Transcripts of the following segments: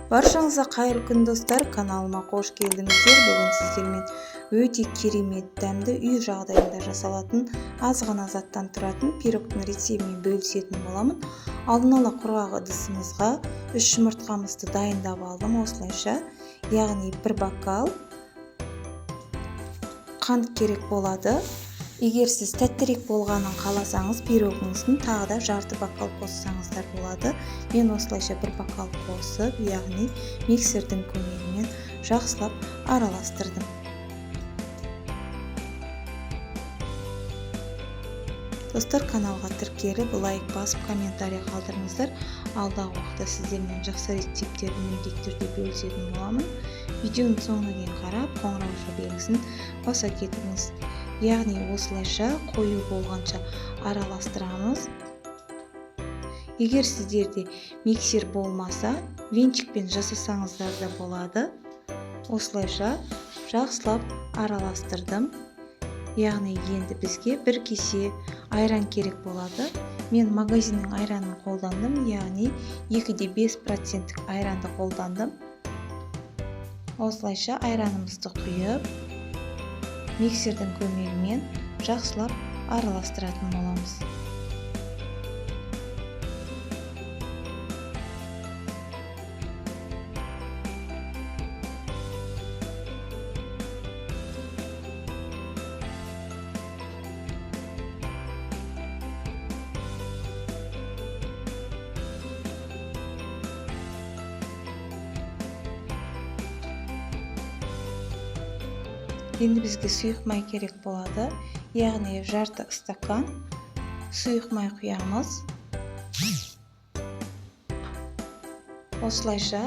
Баршаңызға қайырлы күн, достар! Каналыма қош келдіңіздер. Бүгін сіздермен өте керемет дәмді, үй жағдайында жасалатын, аз ғана заттан тұратын пирогтың рецебімен бөлісетін боламын. Алдын ала құрғақ ыдысымызға 3 жұмыртқамызды дайындап алдым осылайша, яғни бір бокал қант керек болады. Егер сіз тәттірек болғанын қаласаңыз, пирогыңыздың тағы да жарты бокал қоссаңыздар болады. Мен осылайша бір бокал қосып, яғни миксердің көмегімен жақсылап араластырдым. Достар, каналға тіркеліп, лайк басып, комментарий қалдырыңыздар. Алдағы уақытта сіздермен жақсы рецепттерді міндетті түрде бөлісетін боламын. Видеоның соңына дейін қарап, қоңырауша белгісін баса кетіңіз. Яғни осылайша қою болғанша араластырамыз. Егер сіздерде миксер болмаса, венчикпен жасасаңыздар да болады. Осылайша жақсылап араластырдым. Яғни енді бізге бір кесе айран керек болады. Мен магазиннің айранын қолдандым, яғни 2,5 проценттік айранды қолдандым. Осылайша айранымызды құйып, миксердің көмегімен жақсылап араластыратын боламыз. Енді бізге сұйық май керек болады, яғни жарты стакан сұйық май құямыз. Осылайша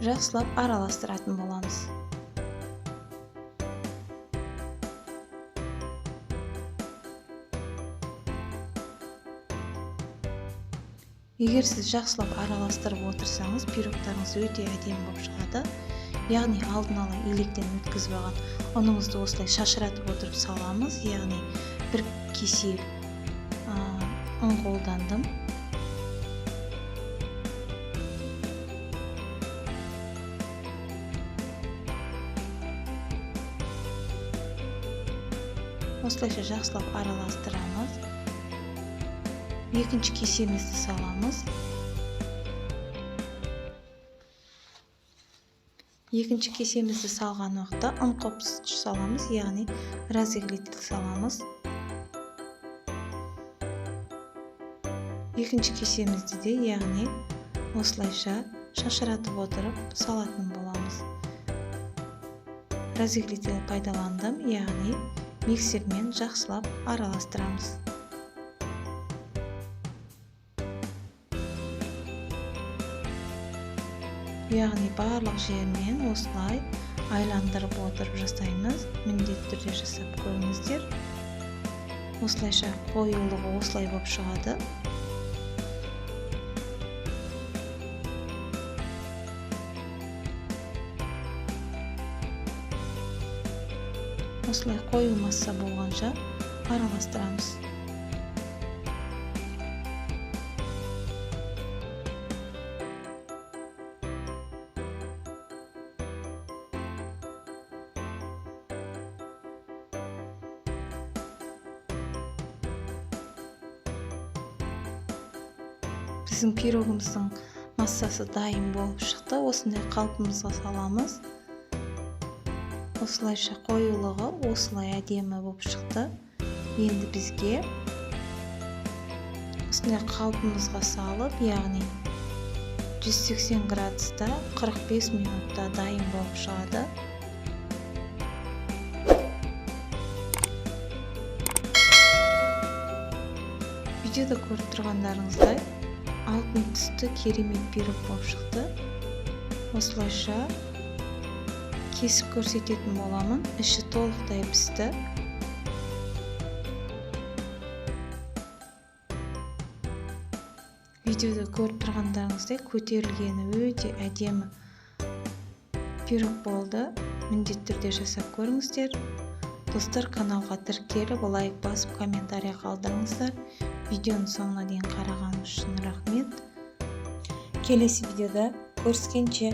жақсылап араластыратын боламыз. Егер сіз жақсылап араластырып отырсаңыз, пирогтарыңыз өте әдемі болып шығады. Яғни алдын ала електен өткізіп алған ұнымызды осылай шашыратып отырып саламыз, яғни бір кесе ұн қолдандым. Осылайша жақсылап араластырамыз. Екінші кесемізді саламыз. Екінші кесемізді салған уақытта ұн қопсытқыш саламыз, яғни разрыхлитель саламыз. Екінші кесемізді де, яғни осылайша шашыратып отырып салатын боламыз. Разрыхлитель пайдаландым, яғни миксермен жақсылап араластырамыз. Яғни барлық жерінен осылай айландырып отырып жасаймыз. Міндетті түрде жасап көріңіздер. Осылайша қоюлығы осылай болып шығады. Осылай қою масса болғанша араластырамыз. Біздің пирогымыздың массасы дайын болып шықты. Осындай қалпымызға саламыз. Осылайша қоюлығы осылай әдемі болып шықты. Енді бізге осындай қалпымызға салып, яғни 180 градуста 45 минутта дайын болып шығады. Видеода көріп тұрғандарыңыздай, алтын түсті керемет пирог болып шықты. Осылайша кесіп көрсететін боламын. Іші толықтай пісті. Видеода көріп тұрғандарыңыздай, көтерілгені өте әдемі пирог болды. Міндетті түрде жасап көріңіздер. Достар, каналға тіркеліп, лайк басып, комментарий қалдырыңыздар. Видеоның соңына дейін қарағаныңыз үшін рахмет. Келесі видеода Көріскенше!